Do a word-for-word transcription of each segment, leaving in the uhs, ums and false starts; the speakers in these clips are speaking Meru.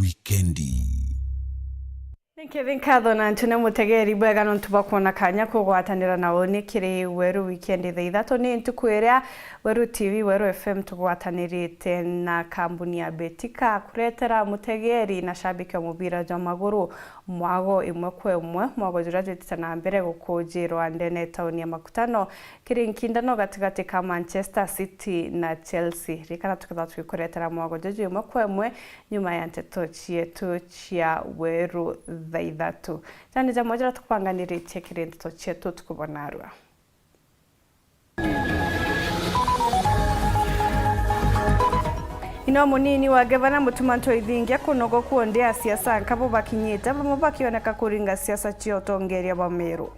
Wikendi. Ninkethi nkatho na ntune mutegeri bwega nontu bwa kwona kanya kugwatanira na uni kiri Weru Wikendi thaa ithatu. Ni ntuku iria Weru T V, Weru F M tugwatanirite na kambuni ya Betika kuretera mutegeri na shabiki wa mubira jwa maguru mwago imwe kwa imwe, mwago juria jwitite na mbere gukujirwa ndene tauni ya makutano kiri nkindano gatigati ka Manchester City na Chelsea. Rikana tukethirwa tugikuretera mwago juju imwe kwa imwe nyuma ya nteto cietu cia Weru thaa ithatu. Jani jamwe juria tukubanganiritie kiri nteto cietu tukubo narua. Ino munini wa gavana Mutuma Ntoithingia kunogo kuonde a siasa nkabo bakinyite bamwe bakioneka kuringa siasa cia utongeria bwa Meru.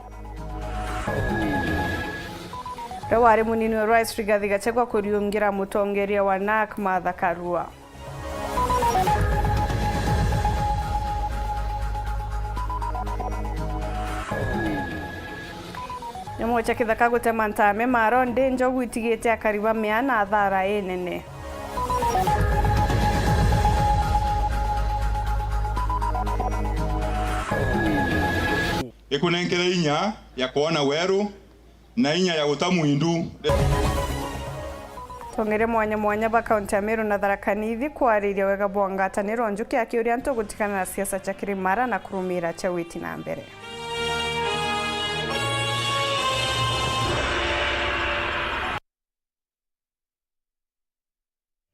Uria wari munini wa Rais Rigathi Gachagua kuriungira mutongeria wa NARC Martha Karua. Nyamu cia kithaka gutema ntame maro ndi njogu itigite akari ba mea na athara inene. Ikunenkere inya ya kwona weru na inya ya guta mwindu. Atongeria mwanya mwanya ba kaunti ya Meru na Tharaka Nithi kwariria wega bwa ngwataniro njuki akiuria antu gutigana na siasa cia kirimara na kurumira cia witi na mbere.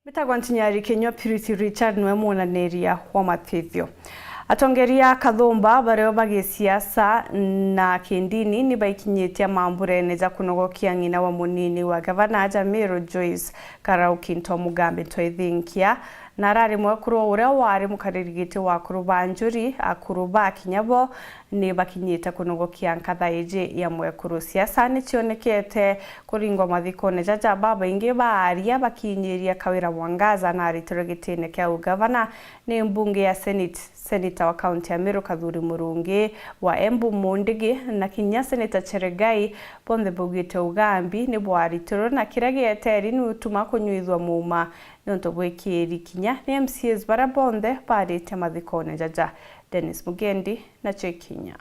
Mbitagwa Ntinyari Kinyua, Purity Richard niwe mwonaniria wa matwithio. Atongeria a kathumba bario ba gisiasa na kindini ni baikinyitie mamburene ja kunogokia ng'ina wa munini wa gavana aja Meru Joyce Karauki Ntomugambi Ntoithinkia, na arari mwekuru uria wari mukariri giti wa akuru ba njuri, akuru ba kinya bo ni bakinyite kunogokia nkatha iji ya mwekuru. Siasa ni cionekete kuringwa mathikone jaja, babaingi baaria bakinyiria Kawira Mwangaza na aritirwe gitine kia ugavana ni mbunge ya Senate, seneta wa kaunti ya Meru Kathuri Murungi, wa Embu Mundigi, na kinya seneta Cheregai, bonthe baugite ugambi ni bwaritirwe na kiria gieteri ni utuma kunyuithua muuma nontu bwikiri kinya ni M C As baria bonthe barite mathikone jaja. Dennis Mugendi nacio ikinya.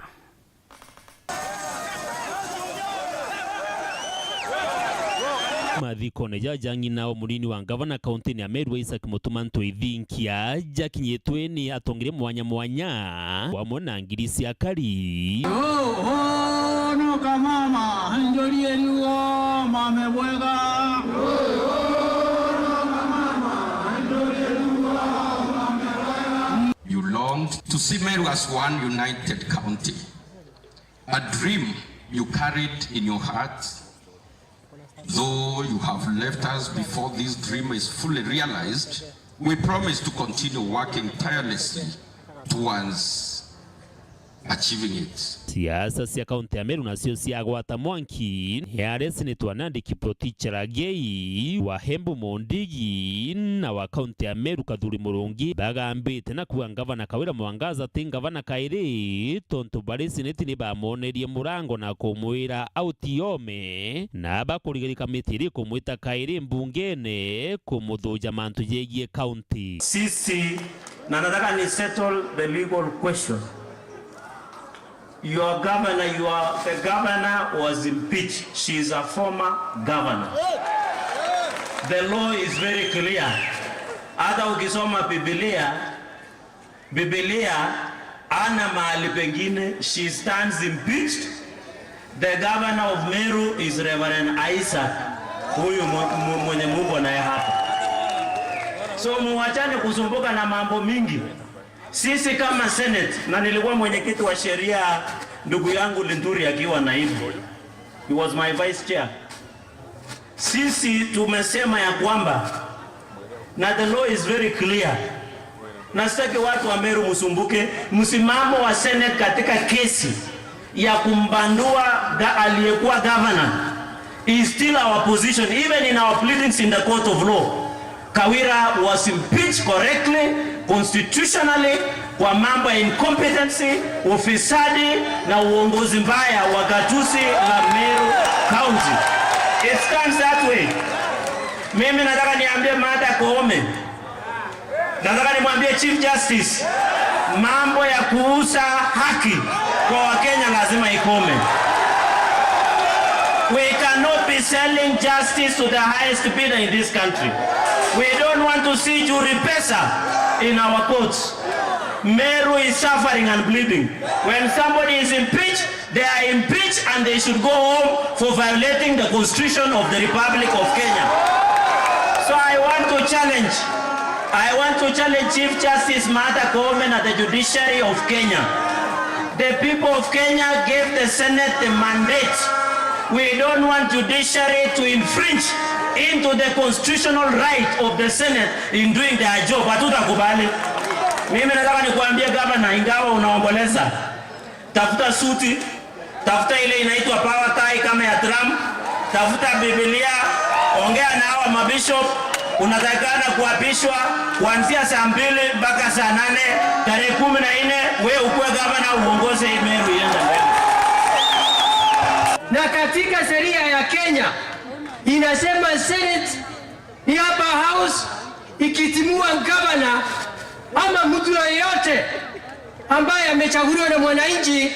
Mathikone jaja ng'ina o munini wa ngavana kauntini ya Meru Isaac Mutuma Ntoithinkia jakinyitwe ni atongeria mwanya mwanya bamwe na ngiri cia akari. Oh, oh, no kamama, njori eriuo, mame bwega. You longed to see Meru as one united county. A dream you carried in your heart. Though you have left us before this dream is fully realized, we promise to continue working tirelessly towards achieving it. Siasa cia kaunti ya Meru nacio ciagwata mwanki, ni aria seneta wa Nandi Kiprotich Cherargei, wa Embu Mondigi, na wa kaunti ya Meru Kathuri Murungi bagambite na kuuga ngavana Kawira Mwangaza ti ngavana kairi, tontu bari seneti ni bamonerie murango na kumwira auti ome, na bakurigiria kamiti iri kumwita kairi mbungene kumuthuja mantu jegie kaunti. Sisi, na nataka ni settle the legal question. Your governor, your, the governor was impeached. She is a former governor. The law is very clear. Hata ukisoma Biblia, Biblia ana mahali pengine, she stands impeached. The governor of Meru is Reverend Isaac, huyu mu-, mu-, mwenye muko naye hapa. So muachane kusumbuka na mambo mingi. Sisi kama Senate, na nilikuwa mwenyekiti wa sheria ndugu yangu Linturi akiwa naibu. He was my vice chair. Sisi tumesema ya kwamba, na the law is very clear, na sitaki watu wa Meru musumbuke, msimamo wa Senate katika kesi ya kumbandua ga-, aliyekuwa governor is still our position, even in our pleadings in the court of law. Kawira was impeached correctly, constitutionally, kwa mambo ya incompetency, ufisadi na uongozi mbaya wa gatuzi la Meru County. It stands that way. Mimi nataka niambie Martha Koome, Nataka nimwambie Chief Justice, mambo ya kuuza haki kwa Wakenya lazima ikome. We cannot be selling justice to the highest bidder in this country. We don't want to see churi pesa in our courts. Meru is suffering and bleeding. When somebody is impeached, they are impeached and they should go home for violating the Constitution of the Republic of Kenya. So I want to challenge, I want to challenge Chief Justice Martha Koome and the judiciary of Kenya. The people of Kenya gave the Senate the mandate. We don't want judiciary to infringe into the constitutional right of the Senate in doing their job. Hatutakubali. Mimi nataka nikuambie, Governor, ingawa unaomboleza, tafuta suti, tafuta ile inaitwa power tie kama ya Trump, tafuta Biblia, ongea na hawa mabishop. Unatakikana kuapishwa kuanzia saa mbili mpaka saa nane tarehe kumi na nne, we ukuwe gavana, uongoze hii Meru iende mbele. Na katika sheria ya Kenya inasema Senate ni upper house ikitimua gavana ama mtu yoyote ambaye amechaguliwa na mwananchi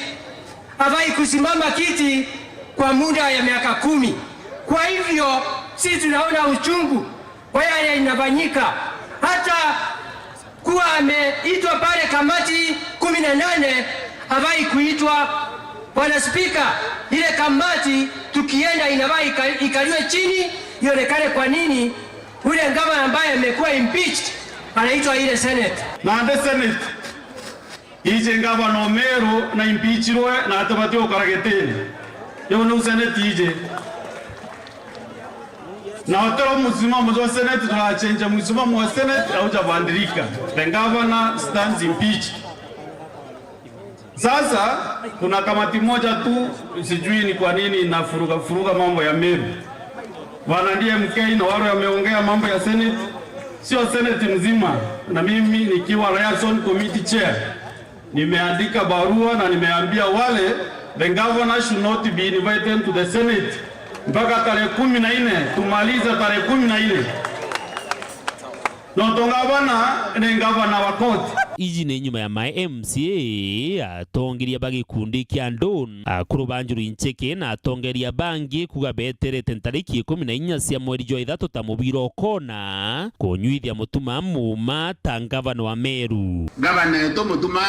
hafai kusimama kiti kwa muda ya miaka kumi. Kwa hivyo, sisi tunaona uchungu kwa yale inafanyika. Hata kuwa ameitwa pale kamati kumi na nane, hafai kuitwa. Bwana Spika, ile kamati tukienda inafaa ika-, ikaliwe chini, ionekane kwa nini ule gavana ambaye amekuwa impeached anaitwa ile Senate. Nandi Senate ije ngavana o Meru na impeachirwe na atibati gukara gitine. Riu niu Senate ije. Na utiro msimamo jwa Senate, tunachenja msimamo wa Senate haujabadilika. The governor stands impeached. Sasa kuna kamati moja tu, sijui ni kwa nini inafuruga furuga mambo ya Meru. Bwana D M K na wale wameongea mambo ya Senate, sio Senate mzima, na mimi nikiwa liaison committee chair, nimeandika barua na nimeambia wale, the governor should not be invited to the Senate mpaka tarehe kumi na nne, tumalize tarehe kumi na nne. Nontu ngavana ni ngavana wa koti. Iji ni nyuma ya ma M C A atongeria ba gikundi kia Don, akuru ba Njuri Ncheke na atongeria bangi kuga beterete ntariki ikumi na inya cia mweri jwa ithatu ta mubira ukona kunyuithia Mutuma muuma ta ngavana wa Meru. Ngavana wetu Mutuma,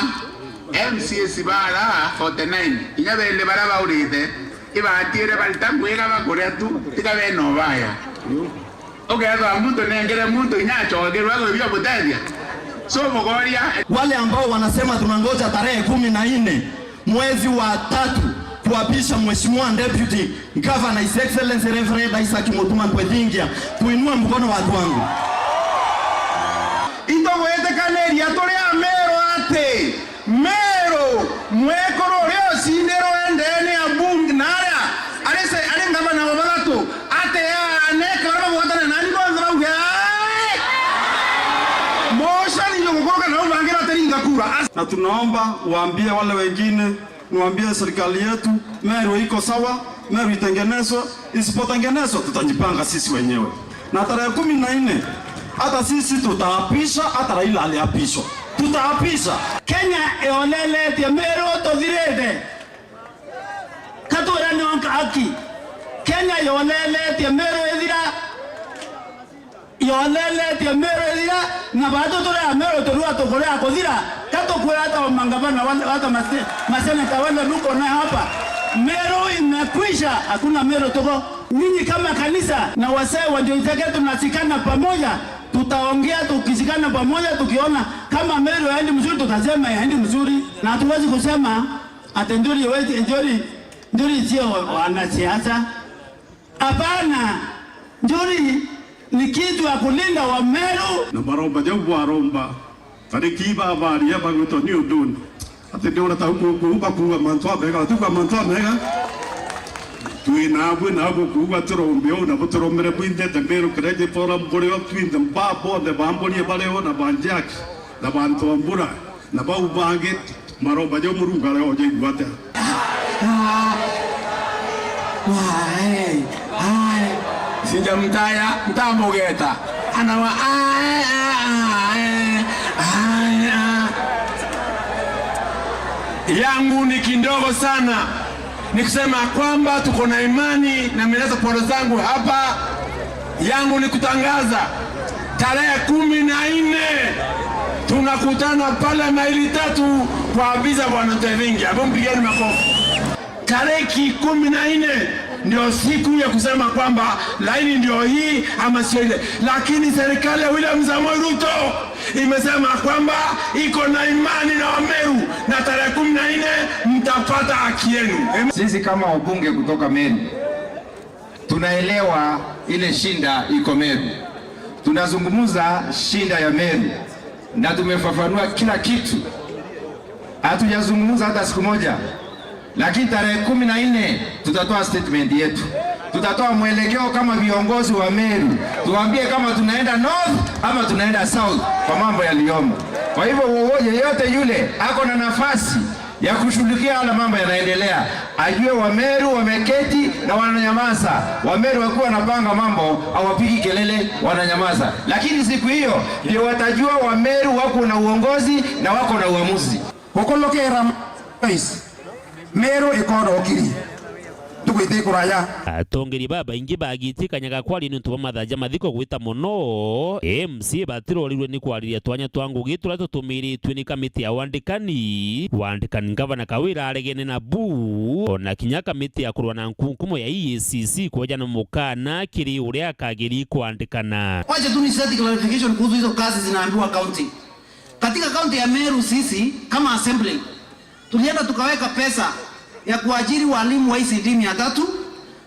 M C As bara forty nine, inya bende bara baurite, ibatiire barita ngwiga bakuria tu, tiga bene ubaya. Ukethwa muntu nengere muntu inya acokerwe agwibia butethia. So mugoria. Wale ambao wanasema tunangoja tarehe kumi na nne mwezi wa tatu kuapisha Mheshimiwa Deputy Governor, His Excellency Reverend Isaac Mutuma Ntwethingia, tuinue mkono, watu wangu. Itugwitikaniria turi Ameru ati Meru, mwekuru uria ucindirwe ndene ya bunge na aria ari se-, ari ngavana wa bathatu, ati aneka baria bagwatana nani bonthe bauge, "Ae!" Mucani ndio gukuruka na ubangi batiringa kura. As- Na tunaomba waambie wale wengine, niwaambie serikali yetu, Meru iko sawa, Meru itengenezwe, isipotengenezwa tutajipanga sisi wenyewe. Na tarehe kumi na nne, hata sisi tutaapisha, hata Raila aliapishwa. Tutaapisha. Kenya yoneletie Meru tuthirite. Katwira ni onka aki. Kenya yoneletie Meru ithira. Yoneletie Meru ithira, na batu turi Ameru turua tukuria kuthira. Katukwira hata mangavana wale, hata mase-, maseneta wale mko nayo hapa. Meru imekwisha, hakuna Meru tuko. Nyinyi kama kanisa na wasee wa Njuri Ncheke tunashikana pamoja, tutaongea tukishikana pamoja, tukiona kama Meru haendi mzuri, tutasema haendi mzuri, na hatuwezi kusema ati Njuri, Njuri, Njuri sio wanasiasa. Hapana, Njuri ni kitu ya kulinda Wameru. Na maromba jau bwaromba, tariki ibabaria bagwitwa ni unduni. Ati ndiona ta ku-, ku-, bakuuga mantu amega, batiuga mantu amega. Twi nabwe nabo kuuga turombe uu, nabo turombere bwinthe, the Meru Credit Forum burio, twinthe ba bonthe ba Mburie bario, na ba Njaki, na bantu a Mbura, na bau bangi, maromba jau Murungu aria ojaigua atia? Ah, ah, eh, ah, eh. Sijamtaya, ntamugeta. Anawa, ah, eh, ah, ah, eh. Yangu ni kidogo sana, ni kusema kwamba tuko na imani na nimeleta pole zangu hapa. Yangu ni kutangaza tarehe kumi na nne tunakutana pale maili tatu kwa afisi ya Bwana Ntevingi. Hebu mpigeni makofi. Tariki kumi na nne ndio siku ya kusema kwamba laini ndio hii ama sio ile, lakini serikali ya William Samoei Ruto imesema kwamba iko na imani na Wameru, na tarehe kumi na nne mtapata haki yenu. Sisi kama wabunge kutoka Meru, tunaelewa ile shinda iko Meru. Tunazungumza shinda ya Meru na tumefafanua kila kitu. Hatujazungumza hata siku moja, lakini tarehe kumi na nne tutatoa statement yetu. Tutatoa mwelekeo kama viongozi wa Meru, tuambie kama tunaenda north ama tunaenda south kwa mambo yaliyomo. Kwa hivyo, wowo-, yeyote yule ako na nafasi ya kushughulikia yale mambo yanaendelea, ajue Wameru wameketi na wananyamaza. Wameru wakiwa wanapanga mambo, hawapigi kelele, wananyamaza. Lakini siku hiyo ndio watajua Wameru wako na uongozi na wako na uamuzi. Gukulukira Meru ikoona ukiri. Ntuku iti kuraya. Atongeria babaingi bagiti kanya ga kwaria niuntu bwa mathaa ja mathiko gwita mono. M C A batirorirwe ni kwariria twanya twa ngugi turia tutumiritue ni kamiti ya wandikani. Wandikani, Ngavana Kawira aregene nabu, ona kinya kamiti ya kurwa na nkunkumo ya E A C C kwejana mukana kiri uria akagiri kwandikana. Wacha tu ni set clarification kuhusu hizo kazi zinaambiwa county. Katika kaunti ya Meru sisi kama assembly tulienda tukaweka pesa ya kuajiri walimu wa E C D mia tatu,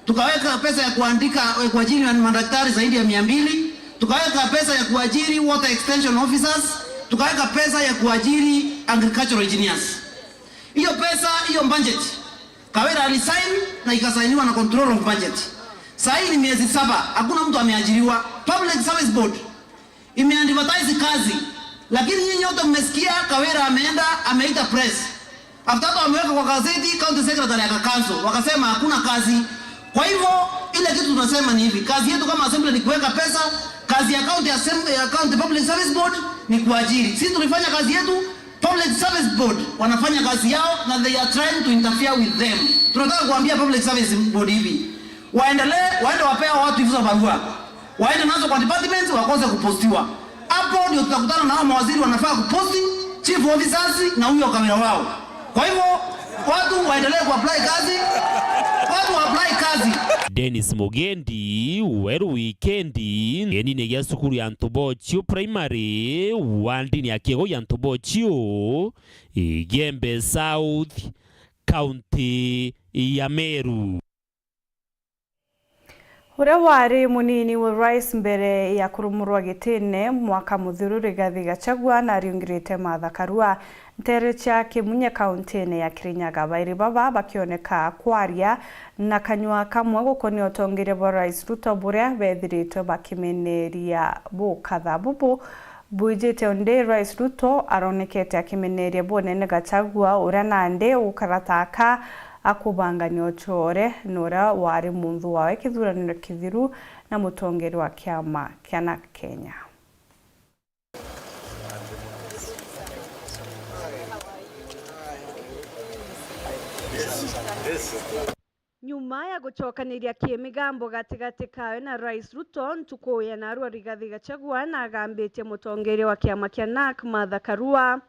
tukaweka pesa ya kuandika, ya kuajiri madaktari zaidi ya mia mbili, tukaweka pesa ya kuajiri water extension officers, tukaweka pesa ya kuajiri agricultural engineers. Hiyo pesa, hiyo budget, Kawira alisign na ikasainiwa na control of budget. Saa hii ni miezi saba, hakuna mtu ameajiriwa. Public Service Board imeadvertise kazi, lakini nyinyi nyote mmesikia Kawira ameenda, ameita press. After that, wameweka kwa gazeti, county secretary akacancel, wakasema hakuna kazi. Kwa hivyo, ile kitu tunasema ni hivi, kazi yetu kama assembly ni kuweka pesa, kazi ya county assembly, ya county public service board ni kuajiri. Sisi tulifanya kazi yetu, public service board wanafanya kazi yao na they are trying to interfere with them. Tunataka kuambia public service board hivi, waendelee, waende wapea watu hizo barua. Waende nazo kwa departments, wakose kupostiwa. Hapo ndio tutakutana na hao mawaziri wanafaa kuposti, chief officers na huyo Kawira wao. Kwa hivyo, watu waendelee kuapply kazi, watu waapply kazi. Dennis Mugendi, Weru Wikendi, kienine gia cukuru ya Ntubochio Primary, wandini ya Kiego ya Ntubochio, Igembe South, kaunti ya Meru. Uria wari munini wa rais mbere ya kurumurwa gitine mwaka muthiru, Rigathi Gachagua nariungirite Martha Karua ntere cia Kimunye, kauntine ya Kirinyaga. Bairi baba bakioneka kwaria na kanyua kamwe gukonia utongeria bwa Rais Ruto buria bethiritwe bakimeneria bukatha bubu. Bwijite undi, Rais Ruto aronekete akimeneria bunene Gachagua, uria nandi ugukara ta aka akubangania ucore na uria wari munthu wawe kithuraniro kithiru na mutongeria wa kiama kia NARC Kenya. Nyuma ya gucokaniria kimigambo gatigati kawe na Rais Ruto, ntuku ya narua Rigathi Gachagua na agambitie mutongeria wa kiama kia NARC, Martha Karua,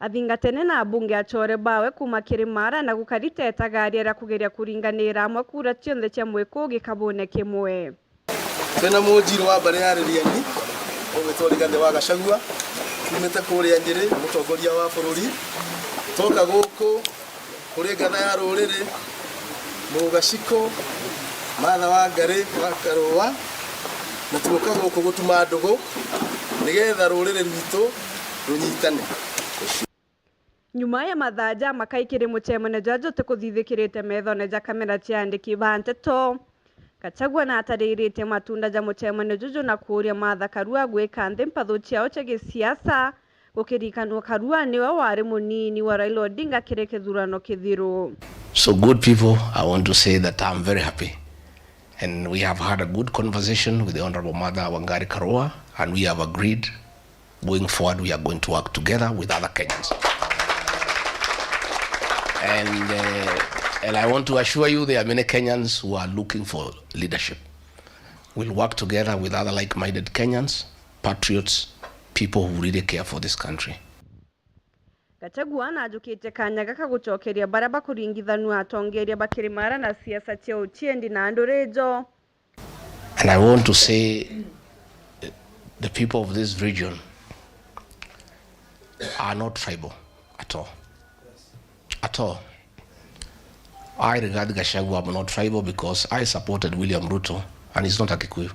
athingatene na abunge acore bawe kuma Kirimara na gukari ta itagaria ria kugeria kuringanira amwe kura cionthe cia mwikugi kabune kimwe. Twina mujiri wa mbari ya Ririani, ugwitwa Rigathi wa Gachagua, tumite kuria Nyeri, mutongoria wa bururi. Twoka guku kuri ngatha ya ruriri, Mugaciko, Martha Wangari wa Karua, na tuoka guku gutuma ndugu, nigetha ruriri rwitu runyitane. Nyuma ya mathaa ja makai kiri mucemanio jwa juti kuthithikirite methone ja kamera cia andiki ba nteto, Gachagua natariritie matunda ja mucemanio juju na kuuria Martha Karua gwika nthi mpathu ciao cia gisiasa, gukirikanwa Karua niwe wari munini wa Raila Odinga kiri kithurano kithiru. So good people, I want to say that I'm very happy and we have had a good conversation with the Honorable Martha Wangari Karua and we have agreed going forward, we are going to work together with other Kenyans. And, uh, and I want to assure you there are many Kenyans who are looking for leadership. We'll work together with other like-minded Kenyans, patriots, people who really care for this country. Gachagua najukitie kanya gaka gucokeria baria bakuringithanua atongeria ba Kirimara na siasa cia uciendi na ndurijo. And I want to say, the people of this region are not tribal at all. At all. I, Rigathi Gachagua, am not tribal because I supported William Ruto and he's not a Kikuyu.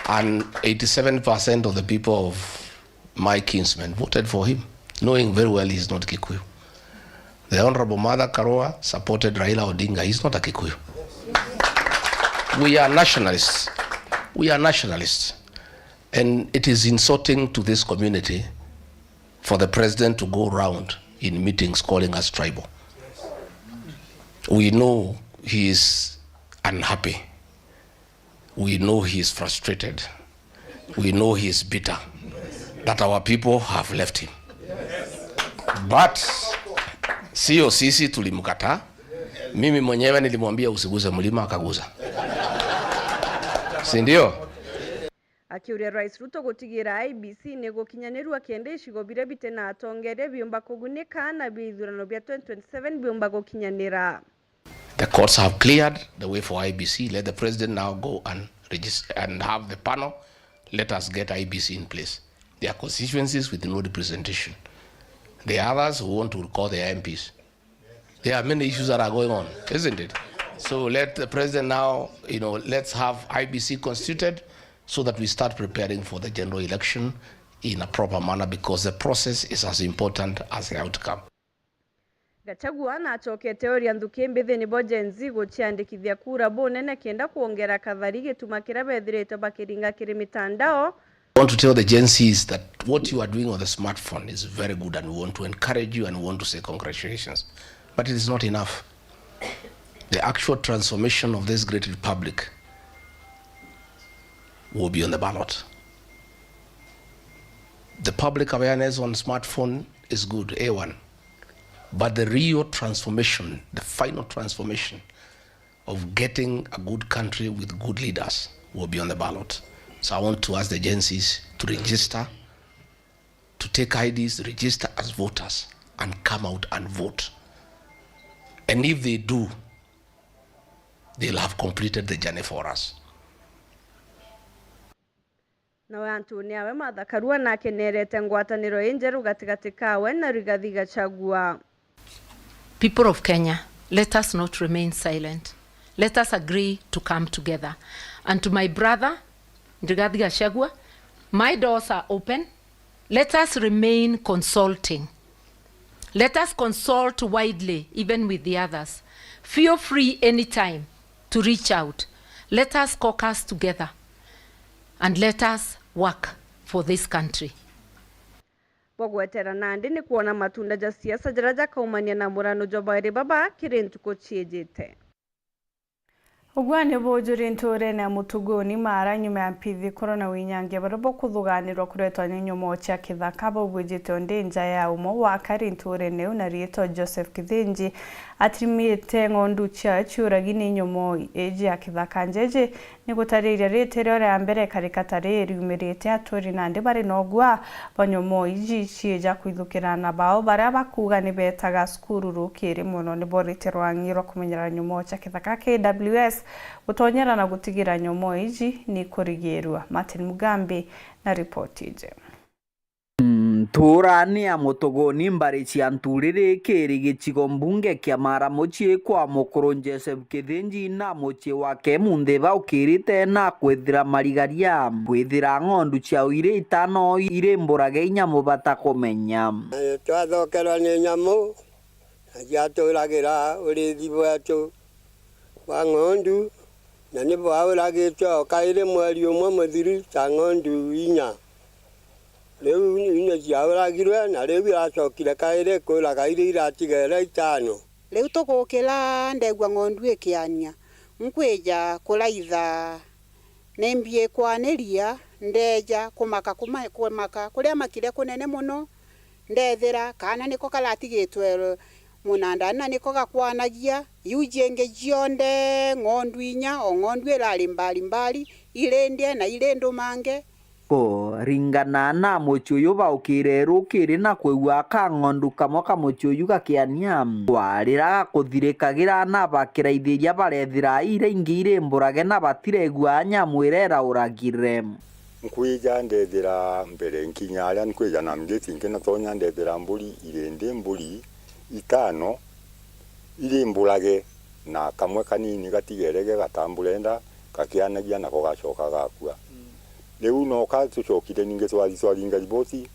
And eighty-seven percent of the people of my kinsmen voted for him, knowing very well he's not Kikuyu. The Honorable Martha Karua supported Raila Odinga. He's not a Kikuyu. We are nationalists. We are nationalists. And it is insulting to this community for the president to go round in meetings calling us tribal. We know he is unhappy. We know he is frustrated. We know he is bitter that our people have left him. But sio sisi tulimkataa. Mimi mwenyewe nilimwambia usiguze mlima, akaguza. Si ndio? Akiuria Rais Ruto gutigira I E B C ni gukinyanirua kenda icigo biria bite na atongeria biumba kugunika na bia ithurano bia twenty twenty-seven biumba gukinyanira. The courts have cleared the way for I E B C. Let the president now go and regis-, and have the panel. Let us get I E B C in place. There are constituencies with no representation. There are others who want to recall their M Ps. There are many issues that are going on, isn't it? So let the president now, you know, let's have I E B C constituted so that we start preparing for the general election in a proper manner, because the process is as important as the outcome. Gachagua nacokete oria nthuki mbithi nibo Gen Z guciandikithia kura bunene kenda kwongera kathari gituma kiria bethirite bakiringa kiri mitandao. I want to tell the Gen Zs that what you are doing on the smartphone is very good, and we want to encourage you and we want to say congratulations. But it is not enough. The actual transformation of this great republic will be on the ballot. The public awareness on smartphone is good, A one. But the real transformation, the final transformation of getting a good country with good leaders will be on the ballot. So I want to ask the Gen Zs to register, to take I Ds, register as voters, and come out and vote. And if they do, they'll have completed the journey for us. Nawe antune awe Martha Karua nakenerete ngwataniro injeru gatigati kawe na Rigathi Gachagua. People of Kenya, let us not remain silent. Let us agree to come together. And to my brother, Rigathi Gachagua, my doors are open. Let us remain consulting. Let us consult widely, even with the others. Feel free anytime to reach out. Let us caucus together and let us work for this country. Bwa gwetera nandi ni kwona matunda ja siasa jaria jakaumania na murano jwa bairi baba kiri ntuku ciijite. Ugwani bujuri ntuurene ya Mutuguni Mara nyuma ya mpithikuro na winyangia baria bukuthuganirwa kuretwa ni nyomoo cia kithaka bau bwijite o ndi nja ya umwe wa akari ntuurene iu na riitwa Joseph Kithinji atirimiite ng'ondu ciayo ciuragi ni nyomoo iji ya kithaka. Njeji ni gutariria riitire ria mbere ikarika ta rii riumirite aturi nandi bari na ugwa bwa nyomoo iji ciija kwithukira na bao baria bakuuga ni beetaga cukuru rukiri mono ni borite rwang'i rwa kumenyera nyomoo cia kithaka K W S gutonyera na gutigira nyomoo iji ni kurigirua. Martin Mugambi na ripoti iji. Ntuurani ya Mutuguni mbari cia Nturiri kiri gicigo mbunge kia Mara mucii kwa mukuru Joseph Kithinji na mucii wake munthi baukirite na kwithira marigaria kwithira ng'ondu ciao iri itano iri mburage inya mubata kumenya. Twathokerwa ni nyamu na ciaturagira uriithi bwetu bwa ng'ondu, na ni bwauragitwe o kairi mweri umwe muthiru ta ng'ondu inya. Riu inya ciauragirwe, na riu iracokire kairi kuuraga iria iratigere itano. Riu tugukira ndegua ng'ondu ikiania, nkwija kuraitha, nimbi ikwaniria, ndeeja kumaka kuma-, kumaka kuria makire kunene mono, Ndethira kaana niko karatigitwe munandani na niko gakwanagia, iu jingi cionthe ng'ondu inya, o ng'ondu irari mbari mbari, iri ndie na iri ndumange. Kuringana na mucii uyu, baukire rukiri na kwigua kang'ondu kamwe ka mucii uyu gakiania, kwarira gakuthirikagira na bakiraithiria barethira iria ingi iri mburage na batiregua nyamu iria irauragire. Nkwija ndethira mbere nkinya aria nkwija na ngiti nkinatonya ndethira mburi irindi mburi itano iri mburage na kamwe kanini gatigerege gatambure nda gakianagia nako gacoka gakua. Riu noka tucokire ningi twathi twaringa riboti,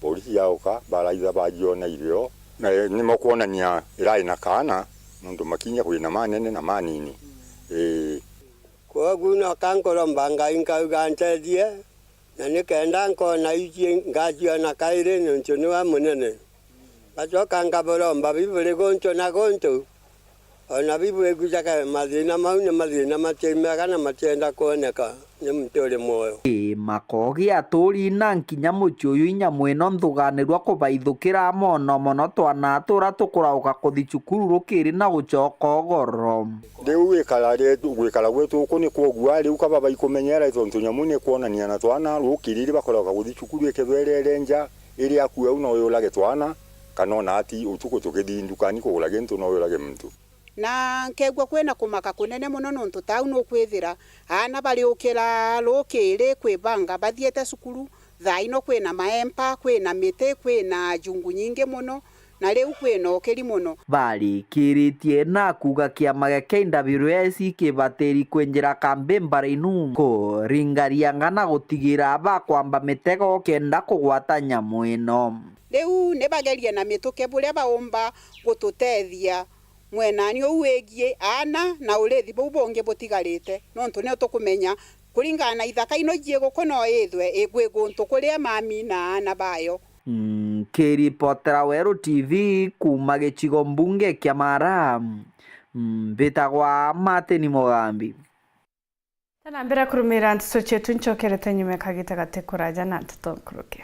borisi yauka baraitha bajiona irio. Na, eh, nimo kwonania irari na kaana nontu makinya kwina manene na manini. Ii. Kwogu noka nkuromba Ngai nkauga antethie, na nikenda nkona iji ngaciona kairi, nontu niwe munene. Ngacoka nkaburomba biburi guntu na guntu, ona bibwigucaga mathina mau ni mathina mati mega na matienda kwoneka ni muntu uri mwoyo. Ii, makogi aturi na nkinya mucii uyu inya mwino nthuganirua kubaithukira mono mono twana tura tukurauka kuthi cukuru rukiri na gucoka ugoro. Riu gwikara ri-, gwikara gwetu guku ni kwogua, riu kaba baikumenyera, tontu nyamu ni kwonania na twana rukiri ri bakoragwa guthi cukuru ikethwa irere nja, iri akua au no yurage twana, kana ona ati utuku tukithi ndukani kugura gintu no yurage muntu. Na nkegua kwina kumaka kunene mono, nontu tau nukwithira aana bariukira rukiri kwibanga bathiete cukuru, thaa ino kwina maempa, kwina miti, kwina njungu nyingi mono, na riu kwina ukiri mono. Barikiritie na kuuga kiama gia K W S kibatiri kwinjira kambi mbarainu kuringarianga na gutigira bakwamba mitego kenda kugwata nyamu ino. Riu ni bagerie na mituke buria baumba gututethia mwenani uu wigie aana na urithi buu bungi butigarite, nontu nio tukumenya kuringana na ithaka ino iji guku no ithwe igwi guntu kuria mamina aana bayo. Nkiripotera Weru T V kuuma gicigo mbunge kia Mara, mbitagwa Martin Mugambi. Tana mbere kurumira nteto cietu, ncokerete nyuma kagita gati kuraja na nteto nkuruki.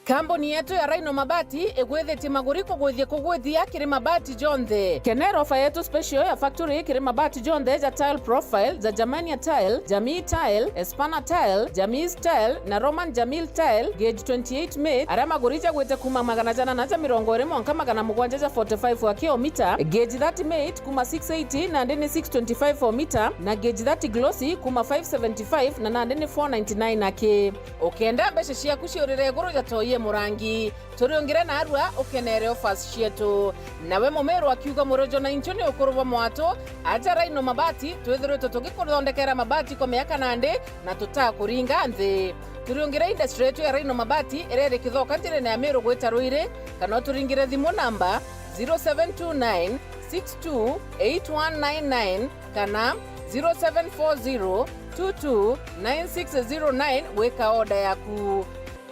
Kambuni yetu ya Rhino Mabati igwithitie maguri kugwithia kugwithia kiri mabati jonthe. Kenera ofa yetu special ya factory kiri mabati jonthe ja tile profile, ja Germania tile, Jamii tile, Espana tile, Jamii tile na Roman Jamil tile, gauge twenty-eight mate, aria maguri jagwite kuma magana janana ja mirongo iri mwanka magana mugwanja ja forty-five wa kilomita, gauge thirty mate kuma six eighty nandi ni six twenty-five o mita, na gauge thirty glossy kuma five seventy-five na nandi ni four ninety-nine aki. Ukenda mbeca ciaku ciurire iguru ja toi e murangi, turiungire narua ukenere offers cietu. Nawe mumiru akiuga murojo na inchu ni ukuru bwa mwatu, aja Rhino Mabati, twithiritwe tugikuthondekera mabati kwa miaka nandi na tutakuringa nthi. Turiungire industry yetu ya Rhino Mabati iria iri Kithoka njirene ya Miru gwita Ruiri, kana uturingire thimu namba zero seven two nine six two eight one nine nine kana zero seven four zero two two nine six zero nine gwika order yaku.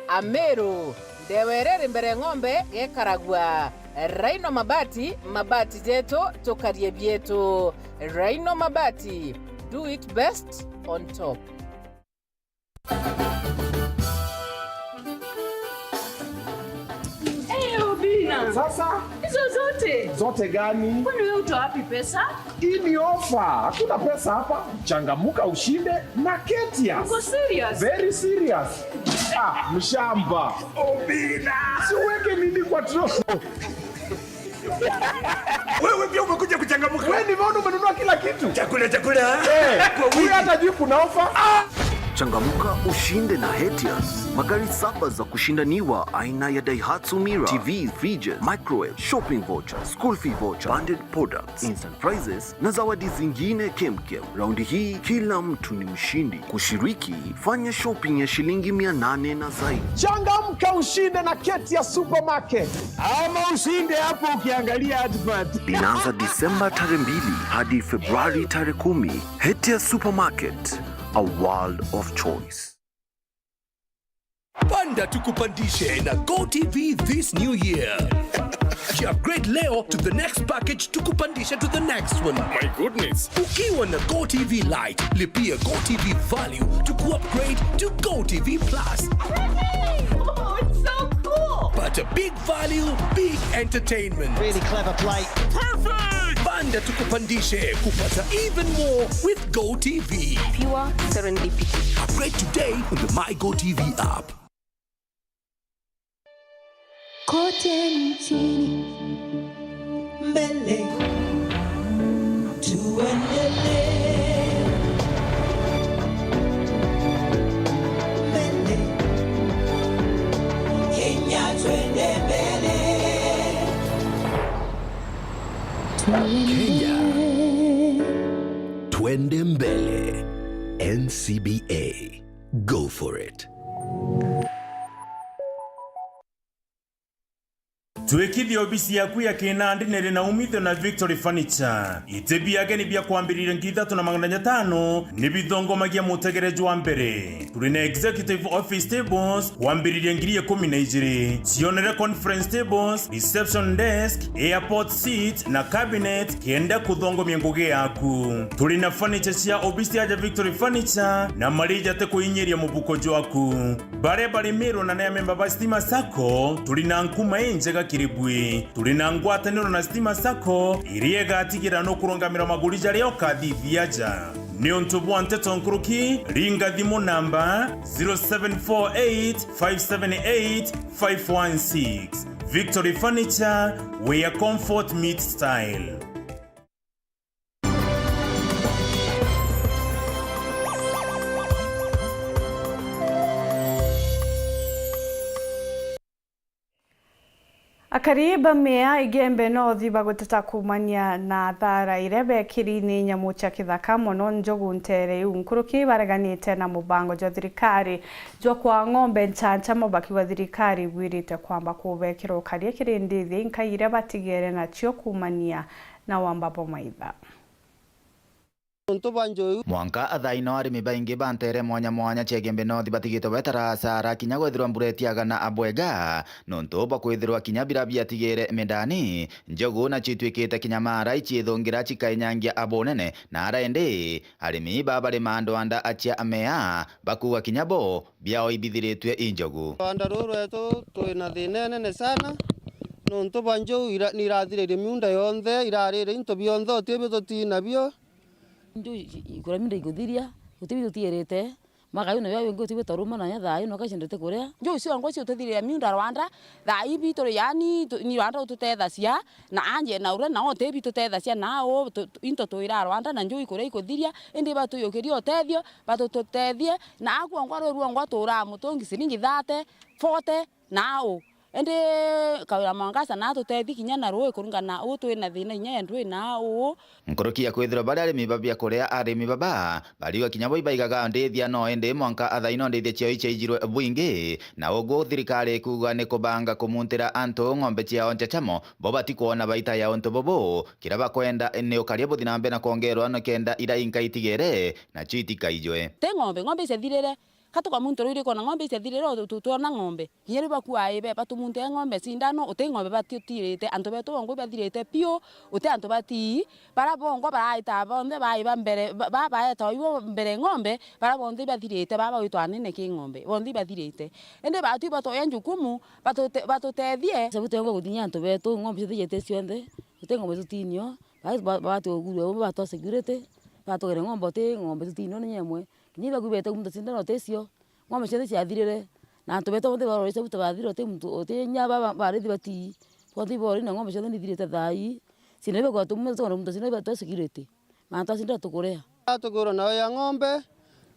Amiru, ndewa iria iri mbere ng'ombe gekaragua. Rhino Mabati, mabati jetu, tukarie bietu. Rhino Mabati, do it best on top. Hey, Obina. Sasa? Hizo zote? Zote gani? Kwani wewe utoa wapi pesa? Hii ni ofa. Hakuna pesa hapa. Changamuka ushinde na Ketias. Uko serious? Very serious. Ah, mshamba. Obina. Si uweke nini kwa tro-, Wewe pia umekuja kuchangamuka. Wewe nimeona umenunua kila kitu. Chakula, chakula. Eh, kwa huyu wingi. Hata juu kuna ofa. Ah! Changamuka ushinde na Hetias. Magari saba za kushindaniwa aina ya Daihatsu Mira, T V, fridges, microwave, shopping voucher, school fee voucher, bundled products, instant prizes na zawadi zingine kemkem. Raundi hii kila mtu ni mshindi. Kushiriki, fanya shopping ya shilingi mia nane na zaidi. Changamka ushinde na Ketia Supermarket. Ama ushinde hapo ukiangalia advert. Inaanza Disemba tarehe mbili hadi Februari tarehe kumi. Hetia Supermarket, a world of choice. Panda tukupandishe na GoTV this new year. Upgrade leo to the next package, tukupandishe to the next one. My goodness. Ukiwa na GoTV Lite, lipia GoTV Value to upgrade to GoTV Plus. Oh, it's so cool. But a big value, big entertainment. Really clever play. Perfect! Panda tukupandishe kupata even more with GoTV. Pure serendipity. Upgrade today on the My GoTV app. Kote nchini. Mbele. Tuendelee. Mbele. Kenya, twende mbele. Kenya, twende mbele. N C B A. Go for it. Twikithia obisi yaku ya kinandi niri na umithio na Victory Furniture. Iti biageni bia kwambiriria ngiri ithatu na magana jatano ni bithongomagia mutegere jwa mbere. Turi na executive office tables kwambiriria ngiri ikumi na ijiri. Cionere conference tables, reception desk, airport seat na cabinet kenda kuthongomia ngugi yaku. Turi na furniture cia obisi aja Victory Furniture na marija ti kuinyiria mubuko jwaku. Baria bari Meru na ni amemba ba Stima Sacco, turi na nkuma injega kiri bui. Turi na ngwataniro na Stima Sacco, iria igatigira nukurungamira maguri jaria ukathithia aja. Niuntu bwa nteto nkuruki, ringa thimu namba zero seven four eight five seven eight five one six. Victory Furniture, where comfort meets style. Akari ba Mea Igembe North baguteta kuumania na thara iria beekiri ni nyamu cia kithaka, mono njogu nteere iu nkuruki, bareganite na mubango jwa thirikari jwa kwaa ng'ombe nchaanchamo, bakiuga thirikari ibwirite kwamba kubekira ukaria kiri ndithi inkai iria batigere nacio kuumania na wamba bwa maitha. Untu bwa njugu. Mwanka thaa ino arimi baingi ba nteere mwanya mwanya cia Igembe North batigitwe betara asara kinya gwethirwa mbura itiaga na abwega, nontu bwa kwithirwa kinya bira biatigire mindani, njogu nacio itwikite kinya maara iciithungira cikainyangia abunene, na ara indi arimi baa bari mandu anda acia Mea bakuuga kinya bo biao ibithiritue i njogu. Rwanda ruru rwetu twi na thina inene sana, nontu bwa njugu ira-, ni irathiririe miunda yonthe, irarire into bionthe, uti bio tutii nabio. Njugu i-, i-, kuria miunda ikuthiria, uti bio tutiirite. Mwaka uyu nabio wingi uti bio twaruma nanya thaa ino kacendete kuria. Njugu ciongo cio tuthiriria miunda Rwanda, thaa ibi turi yani, tu-, ni Rwanda ututethacia, na anje na uria nao uti bi tutethacia, na u, tu-, tu-, into twira Rwanda, na njugu ikuria ikuthiria, indi batuyukirie utethio, batutethie, na aku ongwa rwi ruongwa turaa mutungi ciringi thirty, forty, na u. Indi Kawira Mwangaza na atutethie kinya na rui kuringana na u twi na thina inya ya ndwi na u. Nkuruki ya kwithirwa bari arimi ba biakuria, arimi baba bariuga kinya bo ibaigaga ndithia, no indi mwanka athaino ndithia ciao icaijirwe bwingi, na ugu thirikari ikuuga ni kubanga kumuntira antu ng'ombe ciao nchachamo, bo batikwona baita ya untu bubu. Kiria bakwenda ni ukaria buthi na mbere na kwongerwa nikenda ira inka itigere nacio itikaijwe. Ti ng'ombe, ng'ombe iciathirire. Ka tukamuntirwa iriku na ng'ombe iciathirire, tu-, tu-, twona ng'ombe. Kinya riu bakua ibe, batumunte ng'ombe cindano, uti ng'ombe batutirite, antu betu bongwa ibathirite piu, uti antu batii, bara bongwa baraita bonthe baiba mbere, ba-, ba-, baetawa ibo mbere ng'ombe, bara bonthe ibathirite, baba witwa anene ki ng'ombe, bonthe ibathirite. Indi batu ibatwoya njukumu, batute-, batutethie. Sabu twengwa gutinyia antu betu, ng'ombe citu ijete cionthe, uti ng'ombe tutinio, ba-, ba-, batugurue, umwe batwa security, batugere ng'ombe, uti ng'ombe tutinio ni nyemwe. Kinya ibaku bete kumunta cindano uti cio, ng'ombe cionthe ciathirire, na antu betu bonthe barorire cia buta bathirire, uti muntu, uti inya ba, ba, barithi batii, bonthe iborire na ng'ombe cionthe nithirite thaa ii. Cindano ibaku tumume tukwenda kumunta cindano iba twa security, mantu acinda tukurea. Tugurwa nayo ya ng'ombe,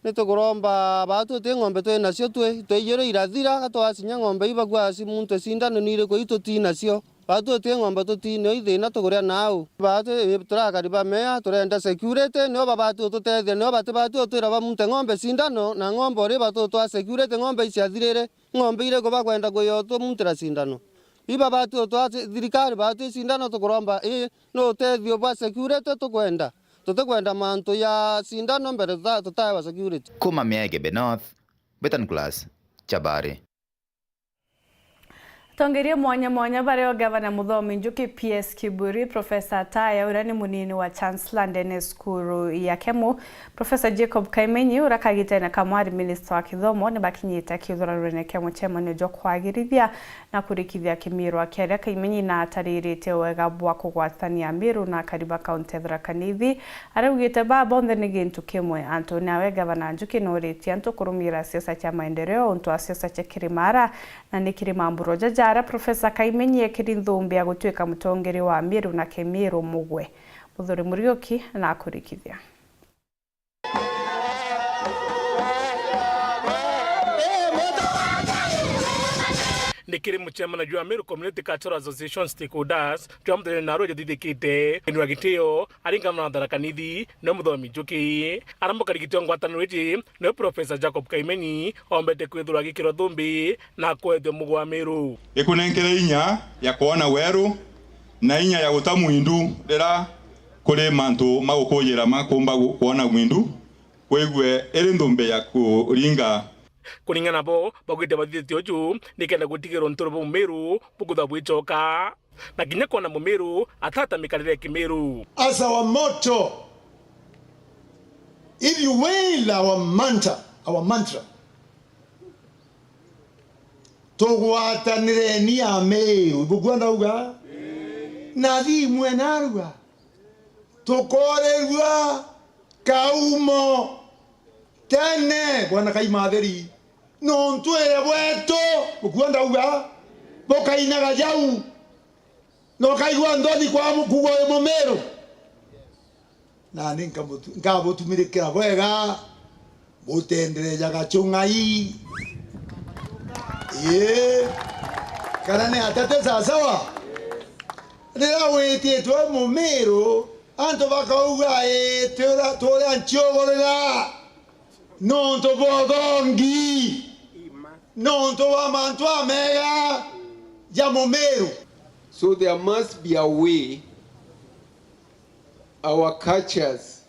ni tukuromba batu uti ng'ombe twi nacio twi, twaijirwe irathira, ka twacinya ng'ombe ibaku aci muntu cindano ni iriku itutii nacio. Batu uti ng'ombe tutinio ithina tukuria nau. Batu turakari ba Mea, turenda security, nio babati ututethia, nio batibati utwira bamunte ng'ombe cindano, na ng'ombe uri batu utwa security, ng'ombe iciathirire, ng'ombe iriku bakwenda kuya utumuntira cindano? Ibabati utwa ci-, thirikari batu icindano tukuromba, ii, ni utethio bwa security tukwenda. Tutikwenda mantu ya cindano mbere tuta-, tutaewa security. Kuma Mea Igembe North, Betan Class, Chabari. Atongeria mwanya mwanya bario Gavana Muthomi Njuki P S Kiburi, Professor Ataya uria ni munini wa Chancellor ndene cukuru ya Kemu, Professor Jacob Kaimenyi uria kagitene kamwe ari Minister wa Kithomo ni bakinyite kithurarune kia mucemanio jwa kwagirithia na kurikithia Kimiru akiaria Kaimenyi na atariritie wega bwa kugwatania Miru na akari ba kaunti ya Tharaka Nithi. Araugite baa bonthe ni gintu kimwe. Antu nawe Gavana Njuki noritie antu kurumira siasa cia maendeleo untu wa siasa cia kirimara na ni kiri mamburo jaja aria Professor Kaimenyi ekiri nthumbi ya gutuika mutongeria wa Miru na Kimiru mugwe. Muthuri Muriuki na akurikithia. Ni kiri mucemanio jwa Meru Community Cultural Association Stakeholders jwa muthenya narua juthithikite. Inua gitio ari ngavana wa Tharaka Nithi, niwe Muthomi Njuki. Aria mukarigitio ngwataniro iji, niwe Professor Jacob Kaimenyi, ombete kwithirwa agikirwa thumbi na kwethua mugwa Meru. Ikunenkere inya ya kwona weru na inya ya guta mwindu rira kuri mantu magukujira makumba gu-, kwona mwindu, kwigue iri nthumbi ya kuringa. Kuringana nabo, baugite bathithitie uju nikenda gutigirwa unturo bwa Mumiru bukutha bwicoka, na kinya kwona Mumiru atata mikarire ya Kimiru. As our motto, if you will our mantra, our mantra, tugwatanireni Amiru. Bukua ndauga? Na thimwe narua. Tukoorerua kaumo tene, bwana Kaimatheri. Nontu ire bwetu, bukua ndauga, bukainaga jau. Na ukaigua nthoni kwa mu-, kugwa wi Mumiru. Nani nkamutu-, nkabutumirikira bwega, butenderejaga chung'ai. Ii. Kana ni atate sasawa? Riria wititwe Mumiru, antu bakauga, ii, turia, turia nchiugurira. Nontu bwa uthongi, nontu bwa mantu amega ja Mumiru. So there must be a way our cultures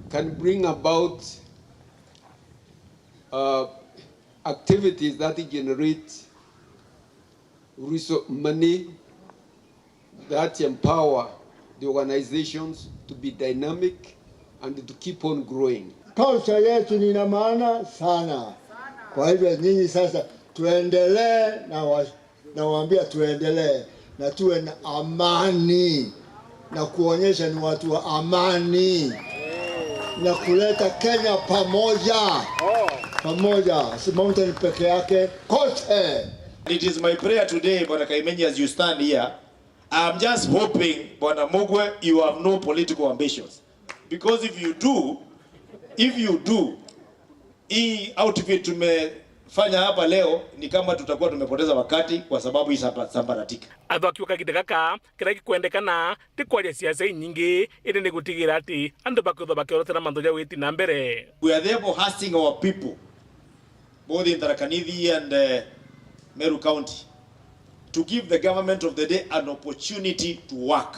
can bring about, uh, activities that generate resou-, money that empower the organizations to be dynamic and to keep on growing. Culture yetu ni ina maana sana. Kwa hivyo nyinyi sasa tuendelee na wa-, nawaambia tuendelee na tuwe na amani na kuonyesha ni watu wa amani na kuleta Kenya pamoja. Pamoja, si Mountain peke yake, kote. It is my prayer today, Bwana Kaimenyi, as you stand here, I'm just hoping, Bwana Mugwe, you have no political ambitions. Because if you do, if you do, hii outfit tumefanya hapa leo ni kama tutakuwa tumepoteza wakati kwa sababu hii samba-, sambaratika. Atho akiuga kagita gaka kiria gikwendekana ti kwaria siasa inyingi, indi ni gutigira ati antu bakwithwa bakiorotera mantu ja witi na mbere. We are therefore asking our people, both in Tharaka Nithi and, uh, Meru County, to give the government of the day an opportunity to work,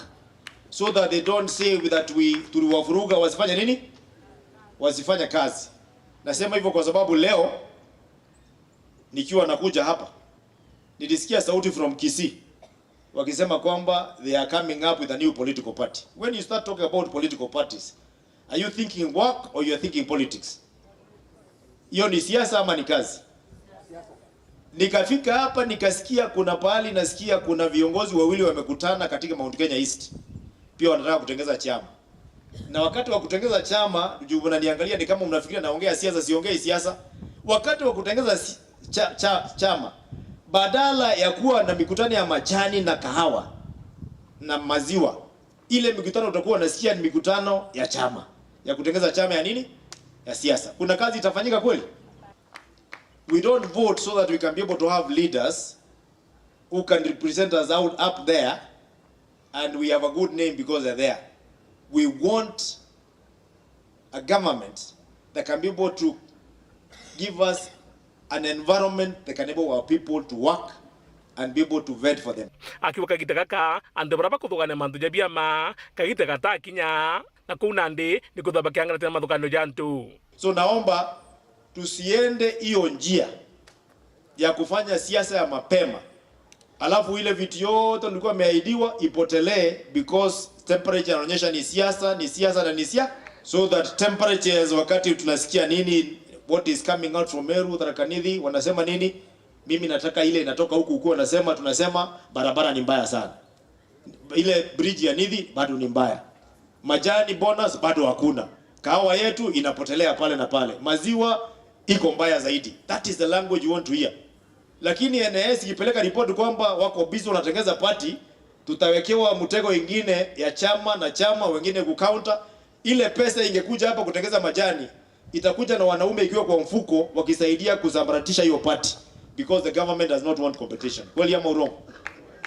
so that they don't say that we, tuliwavuruga, wasifanye nini? Wasifanye kazi. Nasema hivyo kwa sababu leo nikiwa nakuja hapa, nilisikia sauti from Kisii wakisema kwamba they are coming up with a new political party. When you start talking about political parties, are you thinking work or you are thinking politics? Hiyo ni siasa ama ni kazi? Nikafika hapa nikasikia kuna pahali, nasikia kuna viongozi wawili wamekutana katika Mount Kenya East. Pia wanataka kutengeza chama. Na wakati wa kutengeza chama, juu mnaniangalia ni kama mnafikiria naongea siasa, siongei siasa. Wakati wa kutengeza si-, cha-, cha-, chama, badala ya kuwa na mikutano ya majani na kahawa na maziwa, ile mikutano utakuwa unasikia ni mikutano ya chama, ya kutengeza chama ya nini? Ya siasa. Kuna kazi itafanyika kweli? We don't vote so that we can be able to have leaders who can represent us out up there and we have a good name because they're there. We want a government that can be able to give us an environment that can enable our people to work and be able to vet for them. Akiuga kagita gaka, antu baria bakuthugania mantu ja biama, kagita gatakinya, na kuu nandi ni kwithwa bakiangaratira mathuganio ja antu. So naomba tusiende hiyo njia ya kufanya siasa ya mapema, Alafu ile vitu yote nilikuwa imeahidiwa ipotelee, because temperature inaonyesha ni siasa, ni siasa na ni sia-, so that temperatures, wakati tunasikia nini, what is coming out from Meru, Tharaka Nithi, wanasema nini, mimi nataka ile inatoka huku, huku wanasema, tunasema barabara ni mbaya sana. Ile bridge ya Nithi bado ni mbaya. Majani bonus bado hakuna. Kahawa yetu inapotelea pale na pale. Maziwa iko mbaya zaidi. That is the language you want to hear. Lakini N I S ikipeleka ripoti kwamba wako busy wanatengeza party, tutawekewa mtego ingine ya chama na chama, wengine kucounter. Ile pesa ingekuja hapa kutengeza majani, itakuja na wanaume ikiwa kwa mfuko wakisaidia kusambaratisha hiyo party, because the government does not want competition. Kweli ama urongo?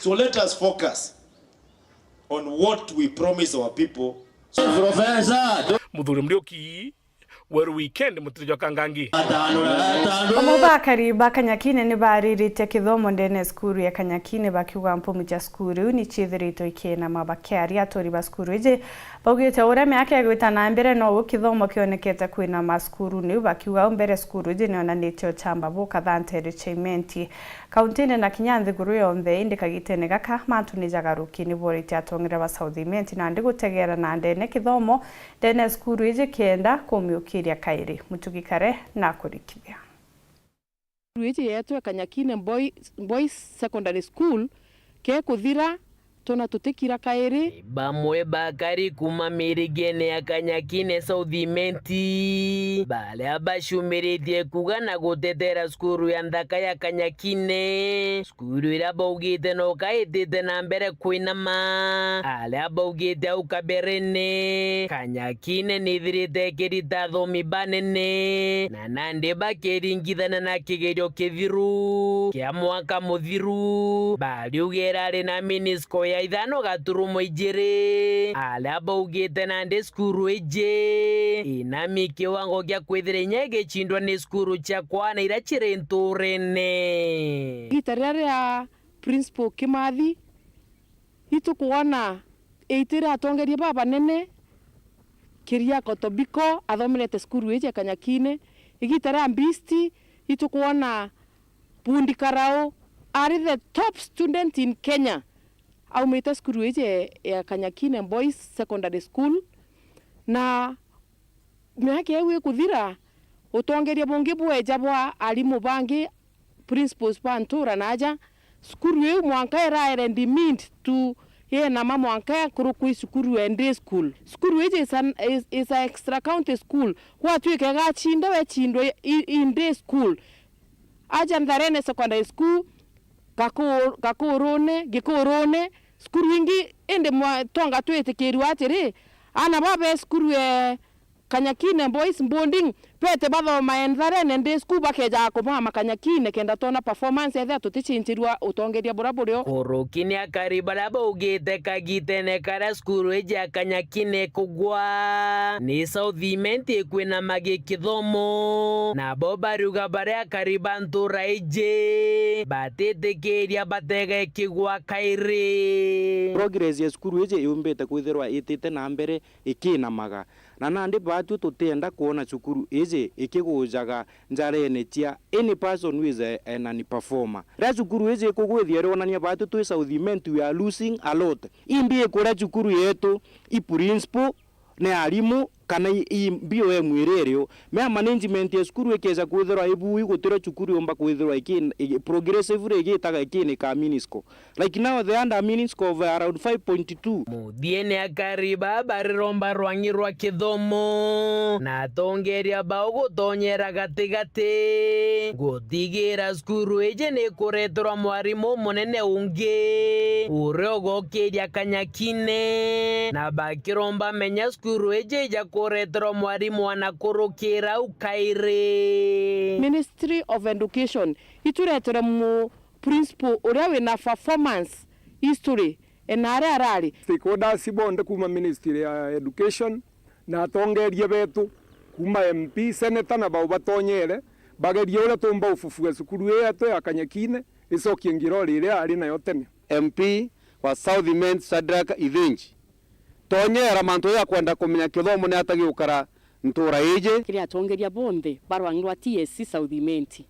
So let us focus on what we promise our people. Professor, Muthuri Muriuki, Weru Weekend, Mutiri jwa Kangangi. Atano na atano. Amwe ba akari ba Kanyakine ni baariritie kithomo ndene ya cukuru ya Kanyakine, bakiuga mpumu cia cukuru iu ni ciithiritwe ikiinama. Bakiaria, aturi ba cukuru iji baugite uria miaka igwita na mbere, noguo kithomo kionekete kwinama cukuru iu, bakiuga au mbere cukuru iji nionanitie uchamba bukathantere cia Imenti kauntine na kinya nthiguru yonthe. Indi kagitene gaka mantu ni jagaruki, ni boritie atongeria ba South Imenti nandi gutegeera na ndene kithomo ndene ya cukuru iji kenda kumiukiria kairi. Mutugi Kare na kurikithia. Cukuru iji yeetwe Kanyakine Boy-, Boys Secondary School kekuthira, tuna tutikira kairi. Bamwe bakari kuma mirigene ya Kanyakine South Imenti, baria bacumiritie kuga na gutetera cukuru ya nthaka ya Kanyakine, cukuru iria baugite no kaitite na mbere kwinama, aria baugite au kaberene, Kanyakine nithirite ikirita athomi banene, na nandi bakiringithania na kigerio kithiru kia mwaka muthiru. Bariuga irari na minisco ya ithano gaturumo ijiri, aria baugite nandi cukuru iji inami kiwango gia kwithira inya igicindwa ni cukuru cia kwana iria ciri nturene. Igita riria ria Principal Kimathi, itukwona eitire atongeria babanene, Kiriako Tobiko athomerete cukuru iji ya Kanyakine. Igita ria Mbisti, itukwona Bundi Karau ari the top student in Kenya, aumite cukuru iji ya Kanyakine Boys Secondary School, na miaka iu ikuthira, utongeria bungi bweja bwa arimu bangi, principals ba ntura na aja, cukuru iu mwanka iraere demeaned tu, yinama mwanka yakurukwa i cukuru ya day school. Cukuru iji is an, is, is a extra county school, gwatuika igacinda wecindwa i, i, in day school. Aja Ntharene Secondary School, Gaku-, Gakurune, Gikurune, cukuru ingi, indi mwa-, twonga twitikirua atiri, aana baa be cukuru e Kanyakine Boys Boarding, bete bathoma Ntharene Day School, bakejaga kumama Kanyakine, kenda twona performance ethira tuticinjirua utongeria buria burio. Kuruki ni akari baria baugite kagitene karia cukuru iji ya Kanyakine kugwa, ni South Imenti ikwinama gikithomo, nabo bariuga baria akari ba ntura iji batitikiria batega ikigwa kairi. Progress ya cukuru iji yumbite kwithirwa itite na mbere ikinamaga, na nandi baatwi tutienda kwona cukuru iji ikigujaga njarene cia any person who is a, an, an performer. Riria cukuru iji ikugwithia irionania baatwi twi South Imenti, we are losing a lot. Imbi ikuria cukuru yetu i principal, ni arimu, kana i, i B O M iria irio. Mea management ya cukuru ikeja kwithirwa ibui, gutirio cukuru yumba kwithirwa iki, i, progressively igitaga ikinika minisco. Like now, the under minisco of around five point two. Muthiene akari baa bariromba rwang'i rwa kithomo, na atongeria bao gutonyera gatigati, gutigira cukuru iji ni kureterwa mwarimu munene ungi, uria ugokiria Kanyakine, na bakiromba menya cukuru iji ija kureterwa mwarimu anakurukira au kairi. Ministry of Education, ituretere mu principal uria wina performance history, e, na aria arari. Stakeholders bonthe kuuma Ministry ya Education na atongeria betu kuuma M P, senator na bau batonyere bagerie uria tumba ufufua cukuru ii yetu ya Kanyakine icokie ngirori iria yari nayo tene. M P wa South Imenti Shadrack Ithinji, tonyera mantu ya kwenda kumenya kithomo ni ata giukara ntura iji. Kiri atongeria bonthe ba rwang'i rwa T S C South Imenti,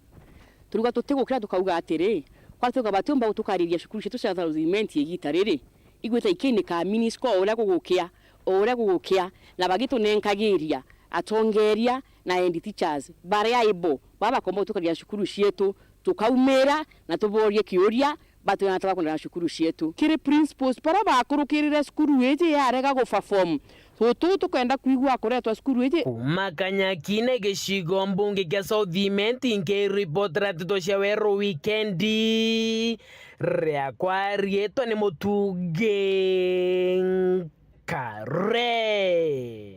turuga tutigukira tukauga atiri, Kwatuika batiumba gutukariria cukuru cietu cia South Imenti igita riri, igwita ikiinikaga minisco o uria gugukia, o uria gugukia, na bagitunenkagiria atongeria na head teachers baria able, baba bakomba gutukariria cukuru cietu, tukaumira na tuborie kiuria, batwira na twakwenda na cukuru cietu. Kiri principals baria bakurukirire cukuru iji yarega gu perform, tutu tukenda kwigua kuretwa cukuru iji. Kuuma Kanyakine, gicigo mbunge kia South Imenti, nkiripotera nteto cia Weru Wikendi, riakwa riitwa ni Mutungi Nkare.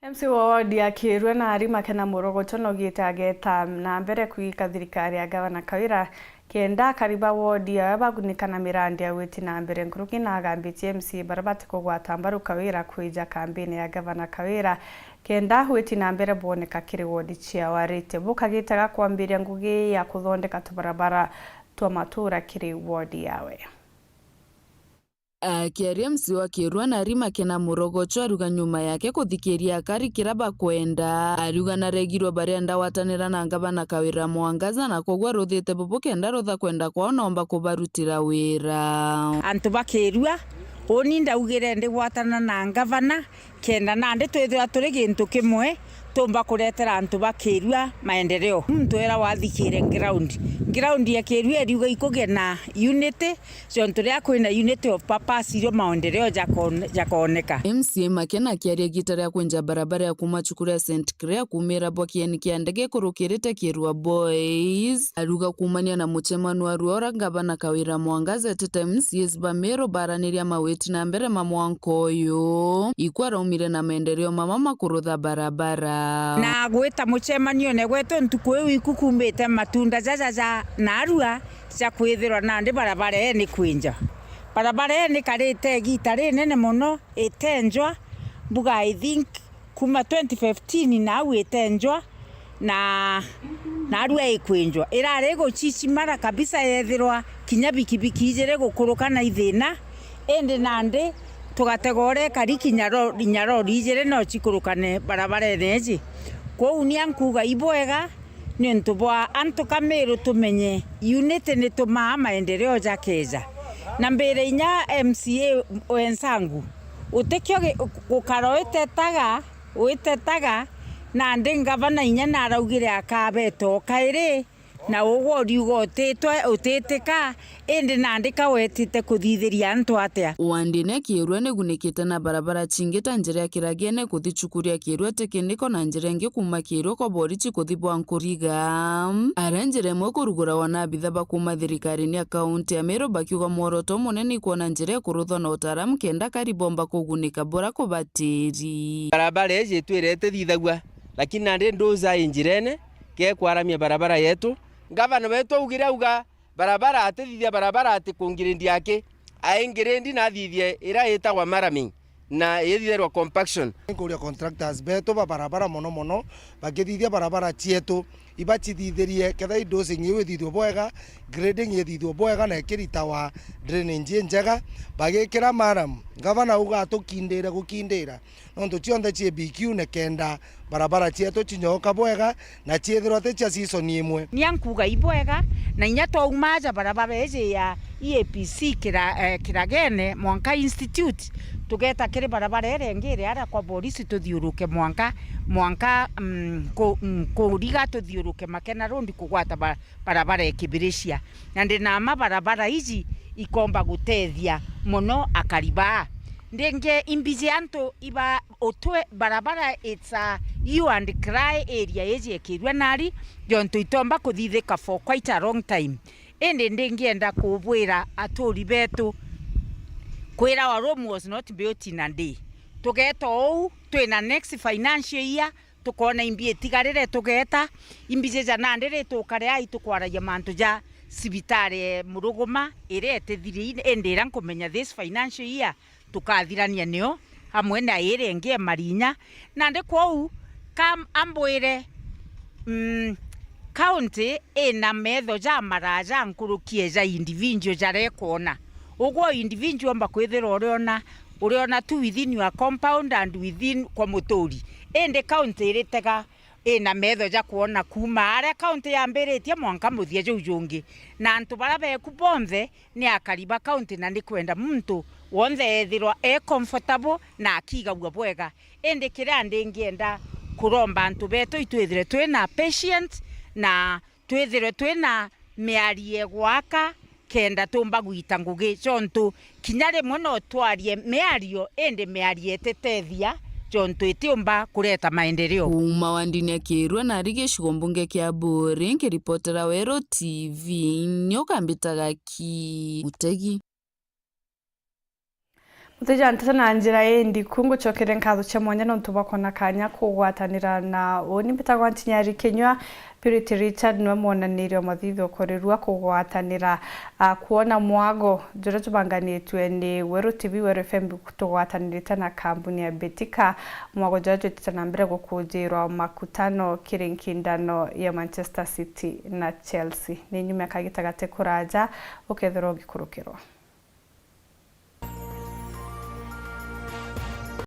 M C wa ward ya Kirua na Arima Kena Murogocho nogite ageta na mbere kwigika thirikari ya Gavana Kawira kenda akari ba ward yawe bagunika na mirandi ya gwiti na mbere nkuruki na agambitie M C A baria batikugwata mbaru Kawira kwija kambini ya Gavana Kawira kenda gwiti na mbere bwoneka kiri ward ciao. Arite bukagitaga kwambiria ngugi ya kuthondeka tubarabara twa matura kiri ward yawe. Akiaria M C wa Kirua na Arima Kena Murogocho ariuga nyuma yake kuthikiria akari kira bakwenda, ariuga naregirwe barienda gwatanira na ngavana Kawira Mwangaza na kwoguo aruthite bubu kenda rutha kwenda kwao nomba kubarutira wira. Antu ba Kirua, uni ndaugire ndigwatana na ngavana, kenda nandi twithirwa turi gintu kimwe, tumba kuretera antu ba Kirua maendeleo. Muntu era wathikire ground. Ground ya Kirua iriuga ikugia na unity, ciontu riria kwina unity of purpose, irio maendeleo jakon-, jakoneka. M C A Makena akiaria igita ria kwinja barabara ya kuuma cukuru ya Saint Clair kuumira bwa kieni kia ndege ikurukirite Kirua Boys. Ariuga kuumania na muchemano wa ruora ngavana Kawira Mwangaza etete M C As ba Meru baraniria mawiti na mbere ma mwanka uyu. Ikwa araumire na maendeleo mama ma kurutha barabara. Na gwita muchemanione gwetu ntuku iu iku kuumite matunda jaja ja narua ja kwithirwa nandi barabara ii ni kwinja. Barabara ii ni karite igita rinene mono itenjwa, mbuga I think kuuma twenty fifteen nau itenjwa na, narua ikwinjwa. Irari iguchichimara kabisa yethirwa kinya bikibiki ijiri gukuruka na ithina, indi nandi tugatega uria ikari kinya ro-, inya rori ijiri no chikurukane barabarene iji. Kwou nia nkuuga ibwega, niuntu bwa antu ka Meru tumenye unity nitumaa maendeleo jakeja. Na mbire inya M C A wenzangu, utikio gi-, gukara uitetaga, uitetaga, nandi ngavana inya naraugire akabeta o kairi, na ugwe uriuga utitwe, utitika, indi nandi ka wetite kuthithiria antu atia? Wandine Kirua nigunikite na barabara chingi ta njira ya Kiragene kuthi cukuru ya Kirua Technical na njira ingi kuuma Kirua kwa Borichi kuthi bwa Nkuriga. Aria njira imwe kuruguragwa na abitha ba kuuma thirikarine ya kaunti ya Meru bakiuga mworoto munene ikwona njira ikuruthwa na utaaramu kenda akari bomba kugunika bura kubatiri. Barabara iji itwire itithithagua, lakini nandi nduza i njirene, gekwaramia barabara yetu. Ngavana wetu augire auga, barabara atithithia barabara ati kungirindi aki, aingirindi na athithie ira itagwa marraming na ithithirwa compaction. Nkuria contractors betu ba barabara mono mono bakithithia barabara cietu, ibacithithirie ketha i dosing iu ithithwe bwega, grading ithithwe bwega na ikiritawa drainage injega, bagikira marram. Ngavana auga atukindire gukindira, nontu cionthe cii B Q ne kenda barabara cietu cinyooka bwega na ciithirwa ti cia season imwe. Nia nkuuga ibwega, na inya twauma aja barabara iji ya E A P C kira, eh, Kiragene mwanka Institute, tugeeta kiri barabara iria ingi iri aria kwa borisi tuthiuruke mwanka, mwanka, mm, ku-, mm, kuriga tuthiuruke Makena Road kugwata ba-, barabara ikibiricia. Na ndina mma barabara iji ikomba gutethia mono akari baa. Ndingi imbiji antu iba utwe barabara, it's a hue and cry area iji ikirua nari, jontu itomba kuthithika for quite a long time. Indi ndingienda kubwira aturi betu, kwirawa Rome was not built in a day. Tugeeta uu, twina next financial year, tukoona imbi itigarire tugeeta, imbi jija nandi ri tukare ai tukwaragia mantu ja cibitari e Muruguma iria itithiri, indi iria nkumenya this financial year tukathirania nio, amwe na iria ingi e Marinya. Nandi kwou, ka ambwire, mm, county ina metho ja maraja nkuruki e ja individual jaria ikwona. Ugwe individual omba kwithirwa uriona, uriona tu within your compound and within kwa muturi. Indi county iritega ina metho ja kwona kuuma aria kaunti yambiritie mwanka muthia juu jungi, na antu baria beku bonthe ni akari ba kaunti, na ni kwenda muntu wonthe ethirwa e comfortable na akigagua bwega. Indi kiria ndingienda kuromba antu betu, itwithire twina patience na twithirwe twina miario igwaka, kenda tumba gwita ngugi, jontu kinya rimwe no twarie miario, indi miario ititethia, jontu itiumba kureta maendeleo. Kuuma wa ndini ya Kirua na ari gicigo mbunge kia Buuri, nkiripotera Weru T V, ni ukambitaga ki Mutegi. Muteja, nteto na njira ii ndiku, ngucokeria nkatho cia mwanya nontu bwa kwona kanya kugwatanira na uni. Mbitagwa Ntinyari Kinyua. Purity Richard niwe mwonaniria wa mathithio kurirua kugwatanira, a, kwona mwago juria jubanganitue ni Weru T V, Weru F M, tugwatanirite na kambuni ya Betika. Mwago juria jwitite na mbere gukujirwa Makutano kiri nkindano ya Manchester City na Chelsea. Ni nyuma ya kagita gati kuraja ukethirwa ugikurukirwa.